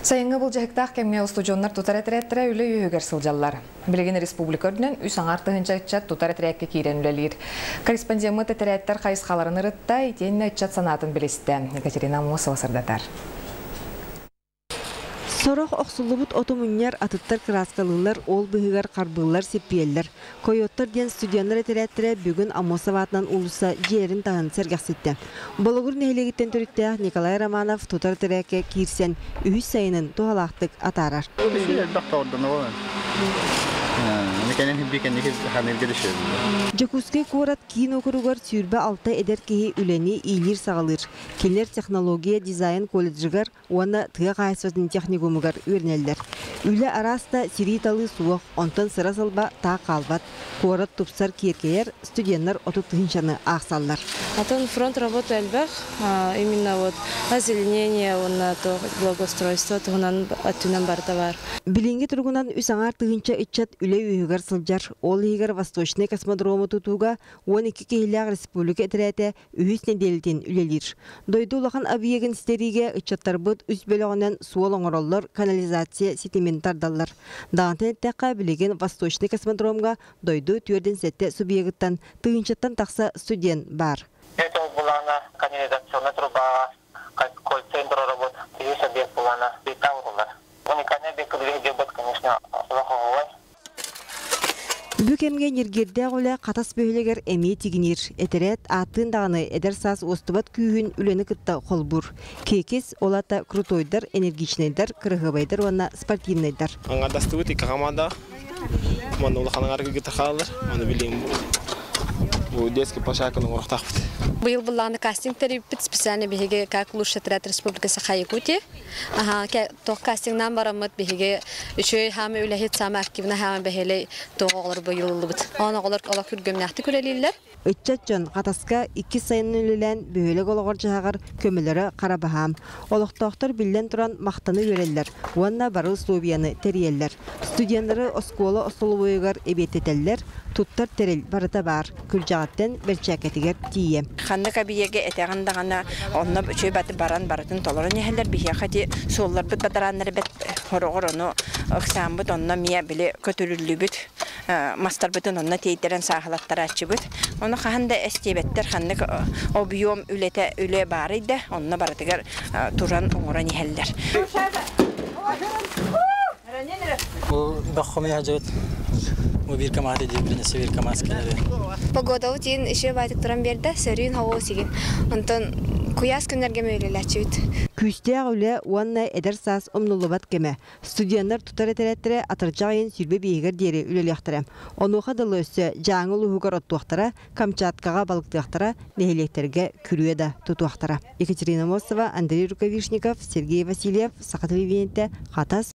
Сайыҥҥы былдьаһыктаах кэмҥэ устудьуоннар тутар этэрээттэрэ үлэ үөһүгэр сылдьаллар. Билигин республика үрдүнэн 3,5 тыһыынча ыччат тутар этэрээккэ киирэн үлэлиир. Корреспондеммыт этэрээттэр хайысхаларын ырытта, итиэннэ ыччат санаатын билистэ. Екатерина Аммосова сырдатар. Сорох охсуллубут оту мунньар, атыттар кырааскалыыллар, ол быыһыгар харбыыллар, сиппийэллэр. Койоттар диэн студеннар этэрээттэрэ бүгүн Аммосов аатынан уулусса дьиэлэрин таһын сэргэхситтэ. Болугур нэһилиэгиттэн төрүттээх Николай Романов тутар этэрээккэ киирсэн үһүс сайынын туһалаахтык атаарар. Элбэх тоҕордоно Дьокуускай куорат киин уокуругар 26 эдэр киһи үлэни иилиир-саҕалыыр. Кинилэр технология дизайн колледжыгар уонна тыа хаһаайыстыбатын техникумугар үөрэнэллэр. Үлэ араас да сирии-талыы суох, онтон сыра-сылба таах хаалбат. Куорат тупсар, киэркэйэр, студеннар 30 тыһыынчаны аахсаллар. Атын фронт работа элбэх, именно вот озеленение уонна благоустройство туһунан өттүнэн барыта бар. Билиҥҥи туругунан 3,5 тыһыынча ыччат үлэ үөһүгэр сылдьар. Ол иһигэр Восточный космодрому тутууга 12 киһилээх республика этэрээтэ үһүс нэдиэлэтин үлэлиир. Дойду улахан объегын ситэриигэ ыччаттарбыт үс бөлөҕүнэн суол оҥороллор, канализация ситимин тардаллар. Даҕатан эттэххэ, билигин Восточный космодромҥа дойду 47 субъегыттан тыһыынчаттан тахса студент баар. Это булана канализационная труба, кольца работ, есть объект булана, битаурулар. Уникальный объект, конечно, лоховой. Бу кэмҥэ ньиргиэрдээх үлэ Хатас бөһүөлэгэр эмиэ тигиниир. Этэрээт ааттыын даҕаны эдэр саас уостубат күүһүн үлэни кытта холбуур. Кекис, ол аата крутойдар, энергичнайдар, кыраһыабайдар уонна спортивнайдар. Аңгардастыбыт икки команда. Манна улахан аңар хаалар. Аны билим бу детский площадканы оҥоруохтаахпыт. Быйыл былааны кастинг тэрийбит специально биһиги как лучший отряд Республики Саха-Якутии. Аха, тоқ кастингнан бараммыт биһиги үчүгэй хаамы үлэһит саама активна хаамы бэһэлэй тоқ оҕолор быйыллыбыт. Оон оҕолор олох күргөмнәхти күрэлииллэр. Ыччат дьон Хатаска икки сайын үлэлээн бөһүөлэк олоҕор дьаһаҕар көмөлөрө хара баһаам. Олохтоохтор биллэн туран махтана үөрэллэр уонна бары условияны тэрийэллэр. Студеннары оскуола остолобуойугар эбиэттэтэллэр, туттар тэрил барыта баар. Күрдьэҕиттэн бэрчээккэтигэр тиийэ. Ханнык объеги этэҕин даҕаны онно үчүгэй баты баран барытын толорон иһэллэр. Биһиэхэ ити суолларбыт бадарааннары бэт хороҕор ону ыксааммыт онно эмиэ били көтүрүллүбүт мастарбытын онно тиэйтэрэн сааһылаттарааччыбыт. Ону хаһан да эстиэбэттэр ханнык объем үлэтэ үлэ баарый да онно барытыгар туран оҥорон иһэллэр. Бу баххомы хажыбыт. Бу бир каматы дип биринесе бир камаз келери. Погода утин еще байтык туран берді, сөрүүн хауа сигин. Онтон куяс күннерге мөйлеләчүт. Күүстээх үлэ уонна эдэр саас умнуллубат кэмэ. Студеннар тутар этэрээттэрэ атырдьах ыйын 25-игэр диэри үлэлиэхтэрэ. Онуоха дылы өссө Дьааҥы улууһугар оттуохтара, Камчаткаҕа балыктыахтара, нэһилиэктэргэ күрүө да тутуохтара. Екатерина Мосова, Андрей Рукавишников, Сергей Васильев, Саха телевидениетэ, Хатас.